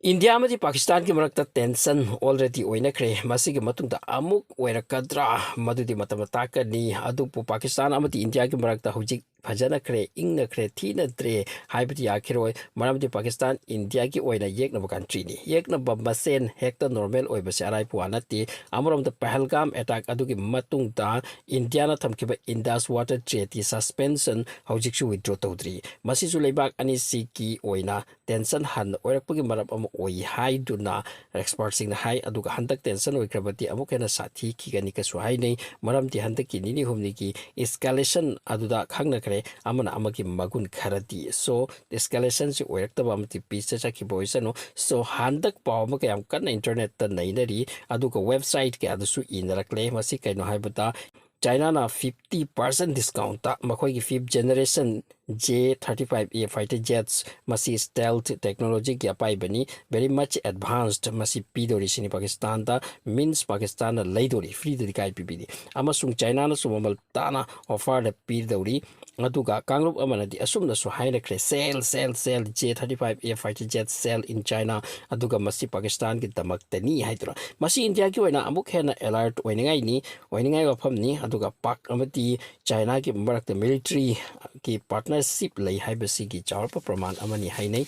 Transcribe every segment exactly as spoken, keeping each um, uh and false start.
India ꯑꯃꯗꯤ ꯄꯥꯀꯤꯁꯇꯥꯟꯒꯤ ꯃꯔꯛꯇ tension already ꯑꯣꯏꯅꯈ꯭ꯔꯦ꯫ ꯃꯁꯤꯒꯤ ꯃꯇꯨꯡꯗ ꯑꯃꯨꯛ ꯑꯣꯏꯔꯛꯀꯗ꯭ꯔꯥ, ꯃꯗꯨꯗꯤ ꯃꯇꯝꯅ ꯇꯥꯛꯀꯅꯤ꯫ ꯑꯗꯨꯕꯨ ꯄꯥꯀꯤꯁꯇꯥꯟ ꯑꯃꯗꯤ ꯏꯟꯗꯤꯌꯥꯒꯤ ꯃꯔꯛꯇ ꯍꯧꯖꯤꯛ ꯐꯖꯅꯈ꯭ꯔꯦ, ꯏꯪꯅꯈ꯭ꯔꯦ, ꯊꯤꯅꯗ꯭ꯔꯦ ꯍꯥꯏꯕꯗꯤ ꯌꯥꯈꯤꯔꯣꯏ꯫ ꯃꯔꯝꯗꯤ ꯄꯥꯀꯤꯁꯇꯥꯟ ꯏꯟꯗꯤꯌꯥꯒꯤ ꯑꯣꯏꯅ ꯌꯦꯛꯅꯕ countryꯅꯤ꯫ ꯌꯦꯛꯅꯕ ꯃꯁꯦꯟ ꯍꯦꯛꯇ normal ꯑꯣꯏꯕꯁꯦ ꯑꯔꯥꯏꯕ ꯋꯥ ꯅꯠꯇꯦ꯫ ꯑꯃꯔꯣꯝꯗ ꯄꯍꯜꯒꯥꯝ attack ꯑꯗꯨꯒꯤ ꯃꯇꯨꯡꯗ ꯏꯟꯗꯤꯌꯥꯅ ꯊꯝꯈꯤꯕ Indus Water Treaty suspension ꯍꯧꯖꯤꯛꯁꯨ withdraw ꯇꯧꯗ꯭ꯔꯤ꯫ ꯃꯁꯤꯁꯨ ꯂꯩꯕꯥꯛ ꯑꯅꯤꯁꯤꯒꯤ ꯑꯣꯏꯅ tension ꯍꯟꯅ ꯑꯣꯏꯔꯛꯄꯒꯤ ꯃꯔꯝ ꯑꯃ ꯑꯣꯏ ꯍꯥꯏꯗꯨꯅ expertꯁꯤꯡꯅ ꯍꯥꯏ꯫ ꯑꯗꯨꯒ ꯍꯟꯗꯛ tension ꯑꯣꯏꯈ꯭ꯔꯕꯗꯤ ꯑꯃꯨꯛ ꯍꯦꯟꯅ ꯁꯥꯊꯤꯈꯤꯒꯅꯤ ꯀꯁꯨ ꯍꯥꯏꯅꯩ꯫ ꯃꯔꯝꯗꯤ ꯍꯟꯗꯛꯀꯤ ꯅꯤꯅꯤ ꯍꯨꯝꯅꯤꯒꯤ escalation ꯑꯗꯨꯗ ꯈꯪꯅꯈ꯭ꯔꯦ, ꯑꯃꯅ ꯑꯃꯒꯤ ꯃꯒꯨꯟ ꯈꯔꯗꯤ꯫ So, escalationꯁꯤ ꯑꯣꯏꯔꯛꯇꯕ ꯑꯃꯗꯤ peaceꯇ ꯆꯠꯈꯤꯕ ꯑꯣꯏꯁꯅꯨ꯫ So, ꯍꯟꯗꯛ ꯄꯥꯎ ꯑꯃ ꯀꯌꯥꯝ ꯀꯟꯅ internetꯇ ꯅꯩꯅꯔꯤ, ꯑꯗꯨꯒ website ꯀꯌꯥꯗꯁꯨ ꯏꯅꯔꯛꯂꯦ꯫ ꯃꯁꯤ ꯀꯩꯅꯣ ꯍꯥꯏꯕꯗ, Chinaꯅ fifty percent discountꯇ ꯃꯈꯣꯏꯒꯤ fifth generation J thirty five A fighter jets, ꯃꯁꯤ stealth technologyꯒꯤ ꯑꯄꯥꯏꯕꯅꯤ, very much advanced, ꯃꯁꯤ ꯄꯤꯗꯧꯔꯤ ꯁꯤꯅꯤ ꯄꯥꯀꯤꯁꯇꯥꯟꯗ꯫ Means ꯄꯥꯀꯤꯁꯇꯥꯟꯅ ꯂꯩꯗꯧꯔꯤ, freeꯗꯗꯤ ꯀꯥꯏ ꯄꯤꯕꯤꯅꯤ? ꯑꯃꯁꯨꯡ ꯆꯥꯏꯅꯥꯅꯁꯨ ꯃꯃꯜ ꯇꯥꯅ offerꯗ ꯄꯤꯗꯧꯔꯤ꯫ ꯑꯗꯨꯒ ꯀꯥꯡꯂꯨꯞ ꯑꯃꯅꯗꯤ ꯑꯁꯨꯝꯅꯁꯨ ꯍꯥꯏꯅꯈ꯭ꯔꯦ, "Sell, sell, sell, J thirty five A fighter jet, sell in China", ꯑꯗꯨꯒ ꯃꯁꯤ ꯄꯥꯀꯤꯁꯇꯥꯟꯒꯤꯗꯃꯛꯇꯅꯤ ꯍꯥꯏꯗꯨꯅ꯫ ꯃꯁꯤ ꯏꯟꯗꯤꯌꯥꯒꯤ ꯑꯣꯏꯅ ꯑꯃꯨꯛ ꯍꯦꯟꯅ alert ꯑꯣꯏꯅꯤꯡꯉꯥꯏꯅꯤ, ꯑꯣꯏꯅꯤꯡꯉꯥꯏ ꯋꯥꯐꯝꯅꯤ꯫ ꯑꯗꯨꯒ ꯄꯥꯛ ꯑꯃꯗꯤ ꯆꯥꯏꯅꯥꯒꯤ ꯃꯔꯛꯇ militaryꯒꯤ partnership ꯂꯩ ꯍꯥꯏꯕꯁꯤꯒꯤ ꯆꯥꯎꯔꯛꯄ ꯄ꯭ꯔꯃꯥꯟ ꯑꯃꯅꯤ ꯍꯥꯏꯅꯩ꯫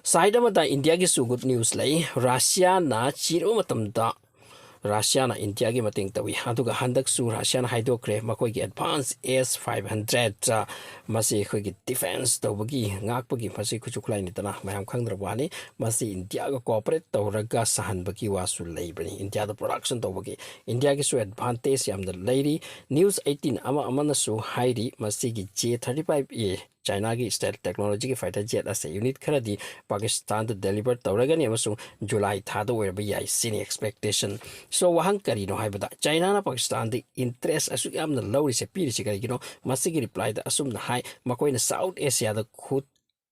Side ꯑꯃꯗ ꯏꯟꯗꯤꯌꯥꯒꯤꯁꯨ good news ꯂꯩ꯫ ꯔꯁꯤꯌꯥꯅ ꯆꯤꯔꯕ ꯃꯇꯝꯗ ꯔꯁꯤꯌꯥꯅ ꯏꯟꯗꯤꯌꯥꯒꯤ ꯃꯇꯦꯡ ꯇꯧꯏ꯫ ꯑꯗꯨꯒ ꯍꯟꯗꯛꯁꯨ ꯔꯁꯤꯌꯥꯅ ꯍꯥꯏꯗꯣꯛꯈ꯭ꯔꯦ, ꯃꯈꯣꯏꯒꯤ advance S five hundred, ꯃꯁꯤ ꯑꯩꯈꯣꯏꯒꯤ defence ꯇꯧꯕꯒꯤ, ꯉꯥꯛꯄꯒꯤ, ꯃꯁꯤ ꯈꯨꯠꯁꯨ ꯈꯨꯠꯂꯥꯏꯅꯤꯗꯅ, ꯃꯌꯥꯝ ꯈꯪꯗ꯭ꯔꯕ ꯋꯥꯅꯤ꯫ ꯃꯁꯤ ꯏꯟꯗꯤꯌꯥꯒ cooperate ꯇꯧꯔꯒ ꯁꯥꯍꯟꯕꯒꯤ ꯋꯥꯁꯨ ꯂꯩꯕꯅꯤ, ꯏꯟꯗꯤꯌꯥꯗ production ꯇꯧꯕꯒꯤ꯫ ꯏꯟꯗꯤꯌꯥꯒꯤꯁꯨ advantage ꯌꯥꯝꯅ ꯂꯩꯔꯤ꯫ News eighteen ꯑꯃ ꯑꯃꯅꯁꯨ ꯍꯥꯏꯔꯤ, ꯃꯁꯤꯒꯤ J thirty five A ꯆꯥꯏꯅꯥꯒꯤ stealth technologyꯒꯤ fighter jet ꯑꯁꯦ unit ꯈꯔꯗꯤ ꯄꯥꯀꯤꯁꯇꯥꯟꯗ deliver ꯇꯧꯔꯒꯅꯤ ꯑꯃꯁꯨꯡ ꯖꯨꯂꯥꯏ ꯊꯥꯗ ꯑꯣꯏꯔꯕ ꯌꯥꯏ ꯁꯤꯅꯤ expectation꯫ So, ꯋꯥꯍꯪ ꯀꯔꯤꯅꯣ ꯍꯥꯏꯕꯗ, ꯆꯥꯏꯅꯥꯅ ꯄꯥꯀꯤꯁꯇꯥꯟꯗ interest ꯑꯁꯨꯛ ꯌꯥꯝꯅ ꯂꯧꯔꯤꯁꯦ, ꯄꯤꯔꯤꯁꯦ ꯀꯔꯤꯒꯤꯅꯣ? ꯃꯁꯤꯒꯤ replyꯗ ꯑꯁꯨꯝꯅ ꯍꯥꯏ, ꯃꯈꯣꯏꯅ South Asiaꯗ ꯈꯨꯠ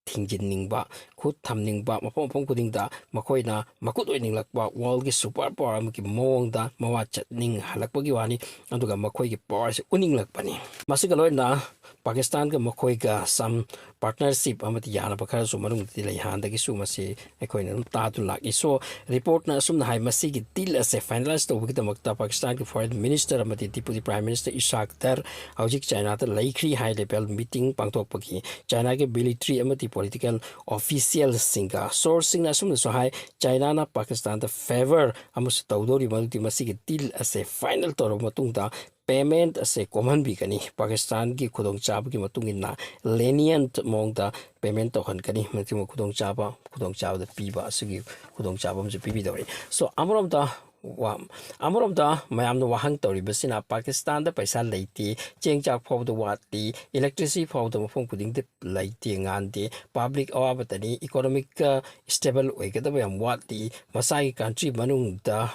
ꯊꯤꯡꯖꯤꯟꯅꯤꯡꯕ, ꯈꯨꯠ ꯊꯝꯅꯤꯡꯕ, ꯃꯐꯝ ꯃꯐꯝ ꯈꯨꯗꯤꯡꯗ ꯃꯈꯣꯏꯅ ꯃꯈꯨꯠ ꯑꯣꯏꯅꯤꯡꯂꯛꯄ, ꯋꯥꯔꯜꯒꯤ ꯁꯨꯄꯔ ꯄꯥꯋꯔ ꯑꯃꯒꯤ ꯃꯑꯣꯡꯗ ꯃꯋꯥ ꯆꯠꯅꯤꯡꯍꯜꯂꯛꯄꯒꯤ ꯋꯥꯅꯤ꯫ ꯑꯗꯨꯒ ꯃꯈꯣꯏꯒꯤ ꯄꯥꯋꯔꯁꯦ ꯎꯠꯅꯤꯡꯂꯛꯄꯅꯤ꯫ ꯃꯁꯤꯒ ꯂꯣꯏꯅꯅ ꯄꯥꯀꯤꯁꯇꯥꯟꯒ ꯃꯈꯣꯏꯒ ꯁꯝ ꯄꯥꯔꯠꯅꯔꯁꯤꯞ ꯑꯃꯗꯤ ꯌꯥꯅꯕ ꯈꯔꯁꯨ ꯃꯅꯨꯡꯗꯗꯤ ꯂꯩ꯫ ꯍꯥꯟꯅꯗꯒꯤꯁꯨ ꯃꯁꯤ ꯑꯩꯈꯣꯏꯅ ꯑꯗꯨꯝ ꯇꯥꯗꯨꯅ ꯂꯥꯛꯏ꯫ So, ꯔꯤꯄꯣꯔꯠꯅ ꯑꯁꯨꯝꯅ ꯍꯥꯏ, ꯃꯁꯤꯒꯤ ꯗꯤꯜ ꯑꯁꯦ ꯐꯥꯏꯅꯦꯂꯥꯏꯁ ꯇꯧꯕꯒꯤꯗꯃꯛꯇ ꯄꯥꯀꯤꯁꯇꯥꯟꯒꯤ ꯐꯣꯔꯦꯟ ꯃꯤꯅꯤꯁꯇꯔ ꯑꯃꯗꯤ ꯗꯤꯄꯨꯇꯤ ꯄ꯭ꯔꯥꯏꯝ ꯃꯤꯅꯤꯁꯇꯔ ꯏꯁꯥꯛ ꯗꯔ ꯍꯧꯖꯤꯛ ꯆꯥꯏꯅꯥꯗ ꯂꯩꯈ꯭ꯔꯤ꯫ ꯍꯥꯏ ꯂꯦꯚꯦꯜ ꯃꯤꯇꯤꯡ ꯄꯥꯡꯊꯣꯛꯄꯒꯤ ꯆꯥꯏꯅꯥꯒꯤ ꯃꯤꯂꯤꯇꯔꯤ ꯑꯃꯗꯤ ꯄꯣꯂꯤꯇꯤꯀꯦꯜ ꯑꯣꯐꯤꯁꯤꯌꯦꯜꯁꯤꯡꯒ꯫ ꯁꯣꯔꯁꯁꯤꯡꯅ ꯑꯁꯨꯝꯅꯁꯨ ꯍꯥꯏ, ꯆꯥꯏꯅꯥꯅ ꯄꯥꯀꯤꯁꯇꯥꯟꯗ ꯐꯦꯚꯔ ꯑꯃꯁꯨ ꯇꯧꯗꯧꯔꯤ, ꯃꯗꯨꯗꯤ ꯃꯁꯤꯒꯤ ꯗꯤꯜ ꯑꯁꯦ ꯐꯥꯏꯅꯦꯜ ꯇꯧꯔꯕ ꯃꯇꯨꯡꯗ ꯄꯦꯃꯦꯟꯠ ꯑꯁꯦ ꯀꯣꯝꯍꯟꯕꯤꯒꯅꯤ꯫ ꯄꯥꯀꯤꯁꯇꯥꯟꯒꯤ ꯈꯨꯗꯣꯡꯆꯥꯕꯒꯤ ꯃꯇꯨꯡ ꯏꯟꯅ ꯂꯦꯅꯤꯌꯟꯠ ꯃꯑꯣꯡꯗ ꯄꯦꯃꯦꯟꯠ ꯇꯧꯍꯟꯒꯅꯤ꯫ ꯃꯁꯤꯒꯨꯝꯕ ꯈꯨꯗꯣꯡꯆꯥꯕ, ꯈꯨꯗꯣꯡꯆꯥꯕꯗ ꯄꯤꯕ ꯑꯁꯤꯒꯤ ꯈꯨꯗꯣꯡꯆꯥꯕ ꯑꯃꯁꯨ ꯄꯤꯕꯤꯗꯧꯔꯤ꯫ So, ꯑꯃꯔꯣꯝꯗ ꯋꯥ-, ꯑꯃꯔꯣꯝꯗ ꯃꯌꯥꯝꯅ ꯋꯥꯍꯪ ꯇꯧꯔꯤꯕꯁꯤꯅ ꯄꯥꯀꯤꯁꯇꯥꯟꯗ ꯄꯩꯁꯥ ꯂꯩꯇꯦ, ꯆꯦꯡ ꯆꯥꯛ ꯐꯥꯎꯕꯗ ꯋꯥꯠꯂꯤ, ꯏꯂꯦꯛꯇ꯭ꯔꯤꯁꯤꯇꯤ ꯐꯥꯎꯕꯗ ꯃꯐꯝ ꯈꯨꯗꯤꯡꯗ ꯂꯩꯇꯦ, ꯉꯥꯟꯗꯦ, ꯄꯕ꯭ꯂꯤꯛ ꯑꯋꯥꯕꯇꯅꯤ, ꯏꯀꯣꯅꯣꯃꯤꯛꯀ ꯁ꯭ꯇꯦꯕꯜ ꯑꯣꯏꯒꯗꯕ ꯌꯥꯝ ꯋꯥꯠꯂꯤ, ꯃꯁꯥꯒꯤ ꯀꯟꯇ꯭ꯔꯤ ꯃꯅꯨꯡꯗ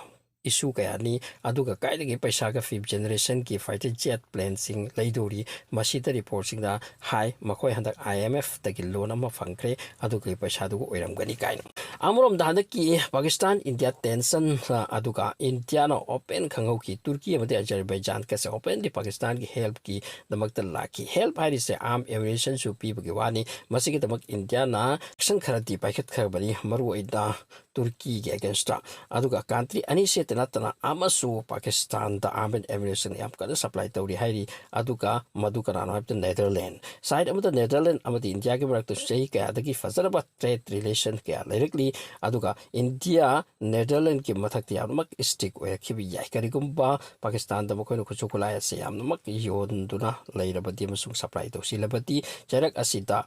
ꯏꯁꯨ ꯀꯌꯥꯅꯤ, ꯑꯗꯨꯒ ꯀꯥꯏꯗꯒꯤ ꯄꯩꯁꯥꯒ ꯐꯤꯐ ꯖꯦꯅꯦꯔꯦꯁꯟꯒꯤ ꯐꯥꯏꯇꯔ ꯖꯦꯠ ꯄ꯭ꯂꯦꯟꯁꯤꯡ ꯂꯩꯗꯧꯔꯤ꯫ ꯃꯁꯤꯗ ꯔꯤꯄꯣꯔꯠꯁꯤꯡꯅ ꯍꯥꯏ, ꯃꯈꯣꯏ ꯍꯟꯗꯛ ꯑꯥꯏ ꯑꯦꯝ ꯑꯦꯐꯇꯒꯤ ꯂꯣꯟ ꯑꯃ ꯐꯪꯈ꯭ꯔꯦ, ꯑꯗꯨꯒꯤ ꯄꯩꯁꯥꯗꯨꯒ ꯑꯣꯏꯔꯝꯒꯅꯤ ꯀꯥꯏꯅ꯫ ꯑꯃꯔꯣꯝꯗ ꯍꯟꯗꯛꯀꯤ ꯄꯥꯀꯤꯁꯇꯥꯟ ꯏꯟꯗꯤꯌꯥ ꯇꯦꯟꯁꯟ, ꯑ, ꯑꯗꯨꯒ ꯏꯟꯗꯤꯌꯥꯅ ꯑꯣꯄꯦꯟ ꯈꯪꯍꯧꯈꯤ꯫ ꯇꯨꯔꯀꯤ ꯑꯃꯗꯤ ꯑꯖꯔꯕꯩꯖꯥꯟꯒꯁꯦ ꯑꯣꯄꯦꯟꯂꯤ ꯄꯥꯀꯤꯁꯇꯥꯟꯒꯤ ꯍꯦꯜꯞꯀꯤꯗꯃꯛꯇ ꯂꯥꯛꯈꯤ꯫ ꯍꯦꯜꯞ ꯍꯥꯏꯔꯤꯁꯦ ꯑꯥꯔꯝ ꯑꯦꯃꯨꯅꯤꯁꯟꯁꯨ ꯄꯤꯕꯒꯤ ꯋꯥꯅꯤ꯫ ꯃꯁꯤꯒꯤꯗꯃꯛ ꯏꯟꯗꯤꯌꯥꯅ ꯑꯦꯛꯁꯟ ꯈꯔꯗꯤ ꯄꯥꯏꯈꯠꯈ꯭ꯔꯕꯅꯤ, ꯃꯔꯨꯑꯣꯏꯅ ꯇꯨꯔꯀꯤꯒꯤ ꯑꯦꯒꯦꯟꯁꯇ꯫ ꯑꯗꯨꯒ ꯀꯟꯇ꯭ꯔꯤ ꯑꯅꯤꯁꯤꯇ ꯅꯠꯇꯅ ꯑꯃꯁꯨ ꯄꯥꯀꯤꯁꯇꯥꯟꯗ ꯑꯥꯔꯝ ꯑꯦꯃꯨꯅꯤꯁꯟ ꯌꯥꯝ ꯀꯟꯅ ꯁꯄ꯭ꯂꯥꯏ ꯇꯧꯔꯤ ꯍꯥꯏꯔꯤ꯫ ꯑꯗꯨꯒ ꯃꯗꯨ ꯀꯅꯥꯅꯣ ꯍꯥꯏꯕꯗ ꯅꯦꯗꯔꯂꯦꯟ꯫ ꯁꯥꯏꯠ ꯑꯃꯗ ꯅꯦꯗꯔꯂꯦꯟ ꯑꯃꯗꯤ ꯏꯟꯗꯤꯌꯥꯒꯤ ꯃꯔꯛꯇꯁꯨ ꯆꯍꯤ ꯀꯌꯥꯗꯒꯤ ꯐꯖꯔꯕ ꯇ꯭ꯔꯦꯗ ꯔꯤꯂꯦꯁꯟ ꯀꯌꯥ ꯂꯩꯔꯛꯂꯤ꯫ ꯑꯗꯨꯒ ꯏꯟꯗꯤꯌꯥ ꯅꯦꯗꯔꯂꯦꯟꯒꯤ ꯃꯊꯛꯇ ꯌꯥꯝꯅꯃꯛ ꯏꯁꯇ꯭ꯔꯤꯛ ꯑꯣꯏꯔꯛꯈꯤꯕ ꯌꯥꯏ꯫ ꯀꯔꯤꯒꯨꯝꯕ ꯄꯥꯀꯤꯁꯇꯥꯟꯗ ꯃꯈꯣꯏꯅ ꯈꯨꯠꯁꯨ ꯈꯨꯠꯂꯥꯏ ꯑꯁꯤ ꯌꯥꯝꯅꯃꯛ ꯌꯣꯟꯗꯨꯅ ꯂꯩꯔꯕꯗꯤ ꯑꯃꯁꯨꯡ ꯁꯄ꯭ꯂꯥꯏ ꯇꯧꯁꯤꯜꯂꯕꯗꯤ, ꯆꯩꯔꯛ ꯑꯁꯤꯗ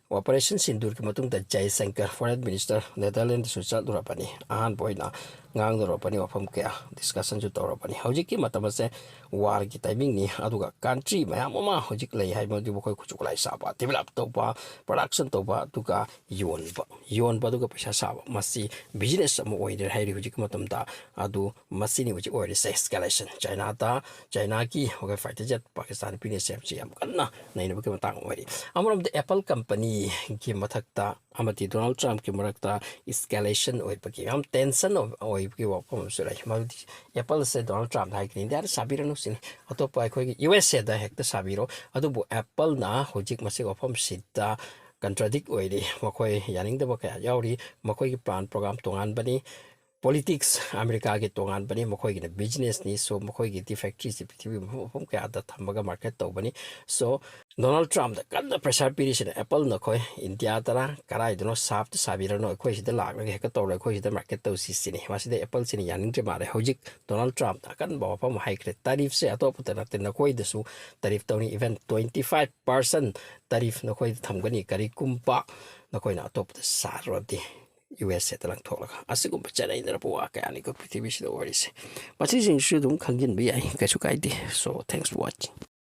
ꯑꯣꯄꯔꯦꯁꯟ ꯁꯤꯟꯗꯨꯔꯒꯤ ꯃꯇꯨꯡꯗ ꯖꯌꯁꯪꯀꯔ ꯐꯣꯔꯦꯟ ꯃꯤꯅꯤꯁꯇꯔ ꯅꯦꯗꯔꯂꯦꯟꯗꯁꯨ ꯆꯠꯂꯨꯔꯕꯅꯤ꯫ ꯑꯍꯥꯟꯕ ꯑꯣꯏꯅ ꯉꯥꯡꯅꯔꯨꯔꯕꯅꯤ, ꯋꯥꯐꯝ ꯀꯌꯥ ꯗꯤꯁꯀꯁꯟꯁꯨ ꯇꯧꯔꯕꯅꯤ꯫ ꯍꯧꯖꯤꯛꯀꯤ ꯃꯇꯝ ꯑꯁꯦ ꯋꯥꯔꯒꯤ ꯇꯥꯏꯃꯤꯡꯅꯤ, ꯑꯗꯨꯒ ꯀꯟꯇ꯭ꯔꯤ ꯃꯌꯥꯝ ꯑꯃ ꯍꯧꯖꯤꯛ ꯂꯩ ꯍꯥꯏꯕꯗꯤ ꯃꯈꯣꯏ ꯈꯨꯠꯁꯨ ꯈꯨꯠꯂꯥꯏ ꯁꯥꯕ, ꯗꯤꯕꯂꯞ ꯇꯧꯕ, ꯄ꯭ꯔꯗꯛꯁꯟ ꯇꯧꯕ, ꯑꯗꯨꯒ ꯌꯣꯟꯕ, ꯌꯣꯟꯕ ꯑꯗꯨꯒ ꯄꯩꯁꯥ ꯁꯥꯕ, ꯃꯁꯤ ꯕꯤꯖꯤꯅꯦꯁ ꯑꯃ ꯑꯣꯏꯔꯦ ꯍꯥꯏꯔꯤ ꯍꯧꯖꯤꯛꯀꯤ ꯃꯇꯝꯗ꯫ ꯑꯗꯨ ꯃꯁꯤꯅꯤ ꯍꯧꯖꯤꯛ ꯑꯣꯏꯔꯤꯁꯦ ꯑꯦꯁꯀꯦꯂꯦꯁꯟ꯫ ꯆꯥꯏꯅꯥꯗ, ꯆꯥꯏꯅꯥꯒꯤ ꯃꯈꯣꯏ ꯐꯥꯏꯇꯔ ꯖꯦꯠ ꯄꯥꯀꯤꯁꯇꯥꯟ ꯄꯤꯔꯤꯁꯦ ꯍꯥꯏꯕꯁꯤ ꯌꯥꯝ ꯀꯟꯅ ꯅꯩꯅꯕꯒꯤ ꯃꯇꯥꯡ ꯑꯣꯏꯔꯤ꯫ ꯑꯃꯔꯣꯝꯗ ꯑꯦꯄꯜ ꯀꯝꯄꯅꯤ ꯒꯤ ꯃꯊꯛꯇ ꯑꯃꯗꯤ ꯗꯣꯅꯥꯜꯗ ꯇ꯭ꯔꯝꯞꯀꯤ ꯃꯔꯛꯇ ꯏꯁꯀꯦꯂꯦꯁꯟ ꯑꯣꯏꯕꯒꯤ, ꯌꯥꯝ ꯇꯦꯟꯁꯟ ꯑꯣꯏꯕꯒꯤ ꯋꯥꯐꯝ ꯑꯃꯁꯨ ꯂꯩ꯫ ꯃꯗꯨꯗꯤ ꯑꯦꯄꯜꯁꯦ ꯗꯣꯅꯥꯜꯗ ꯇ꯭ꯔꯝꯞꯅ ꯍꯥꯏꯈ꯭ꯔꯦ, "ꯏꯟꯗꯤꯌꯥꯗ ꯁꯥꯕꯤꯔꯅꯨ" ꯁꯤꯅꯤ꯫ ꯑꯇꯣꯞꯄ ꯑꯩꯈꯣꯏꯒꯤ ꯌꯨ ꯑꯦꯁ ꯑꯦꯗ ꯍꯦꯛꯇ ꯁꯥꯕꯤꯔꯣ꯫ ꯑꯗꯨꯕꯨ ꯑꯦꯄꯜꯅ ꯍꯧꯖꯤꯛ ꯃꯁꯤꯒꯤ ꯋꯥꯐꯝꯁꯤꯗ ꯀꯟꯇ꯭ꯔꯗꯤꯛ ꯑꯣꯏꯔꯤ꯫ ꯃꯈꯣꯏ ꯌꯥꯅꯤꯡꯗꯕ ꯀꯌꯥ ꯌꯥꯎꯔꯤ꯫ ꯃꯈꯣꯏꯒꯤ ꯄ꯭ꯂꯥꯟ ꯄ꯭ꯔꯣꯒꯥꯝ ꯇꯣꯉꯥꯟꯕꯅꯤ꯫ ꯄꯣꯂꯤꯇꯤꯛꯁ ꯑꯃꯦꯔꯤꯀꯥꯒꯤ ꯇꯣꯉꯥꯟꯕꯅꯤ꯫ ꯃꯈꯣꯏꯒꯤꯅ ꯕꯤꯖꯤꯅꯦꯁꯅꯤ꯫ ꯁꯣ ꯃꯈꯣꯏꯒꯤꯗꯤ ꯐꯦꯛꯇ꯭ꯔꯤꯁꯤ ꯄ꯭ꯔꯤꯊꯤꯕꯤ ꯃꯐꯝ ꯃꯐꯝ ꯀꯌꯥꯗ ꯊꯝꯃꯒ ꯃꯥꯔꯀꯦꯠ ꯇꯧꯕꯅꯤ꯫ ꯁꯣ ꯗꯣꯅꯥꯜꯗ ꯇ꯭ꯔꯝꯞꯇ ꯀꯟꯅ ꯄ꯭ꯔꯦꯁꯔ ꯄꯤꯔꯤꯁꯤꯅ ꯑꯦꯄꯜ, "ꯅꯈꯣꯏ ꯏꯟꯗꯤꯌꯥꯗꯔ ꯀꯗꯥꯏꯗꯅꯣ ꯁꯥꯞꯇ ꯁꯥꯕꯤꯔꯅꯨ, ꯑꯩꯈꯣꯏ ꯁꯤꯗ ꯂꯥꯛꯂꯒ ꯍꯦꯛꯇ ꯇꯧꯔꯣ, ꯑꯩꯈꯣꯏ ꯁꯤꯗ ꯃꯥꯔꯀꯦꯠ ꯇꯧꯁꯤ" ꯁꯤꯅꯤ꯫ ꯃꯁꯤꯗ ꯑꯦꯄꯜꯁꯤꯅ ꯌꯥꯅꯤꯡꯗ꯭ꯔꯦ ꯃꯥꯜꯂꯦ꯫ ꯍꯧꯖꯤꯛ ꯗꯣꯅꯥꯜꯗ ꯇ꯭ꯔꯝꯞꯅ ꯑꯀꯟꯕ ꯋꯥꯐꯝ ꯑꯃ ꯍꯥꯏꯈ꯭ꯔꯦ, "ꯇꯥꯔꯤꯐꯁꯦ ꯑꯇꯣꯞꯄꯗ ꯅꯠꯇꯦ, ꯅꯈꯣꯏꯗꯁꯨ ꯇꯥꯔꯤꯐ ꯇꯧꯅꯤ, ꯏꯚꯟ ꯇ꯭ꯋꯦꯟꯇꯤ ꯐꯥꯏꯚ ꯄꯥꯔꯁꯦꯟ ꯇꯥꯔꯤꯐ ꯅꯈꯣꯏꯗ ꯊꯝꯒꯅꯤ, ꯀꯔꯤꯒꯨꯝꯕ ꯅꯈꯣꯏꯅ ꯑꯇꯣꯞꯄꯗ ꯁꯥꯔꯨꯔꯗꯤ ꯌꯨ ꯑꯦꯁ ꯑꯦꯗ ꯂꯪꯊꯣꯛꯂꯒ꯫ ꯑꯁꯤꯒꯨꯝꯕ ꯆꯦꯠꯅꯩꯅꯔꯕ ꯋꯥ ꯀꯌꯥꯅꯤꯀꯣ ꯄ꯭ꯔꯤꯊꯤꯕꯤꯁꯤꯗ ꯑꯣꯏꯔꯤꯁꯦ꯫ ꯃꯁꯤꯁꯤꯡꯁꯨ ꯑꯗꯨꯝ ꯈꯪꯖꯤꯟꯕ ꯌꯥꯏ, ꯀꯩꯁꯨ ꯀꯥꯏꯗꯦ꯫ So, thanks for watching꯫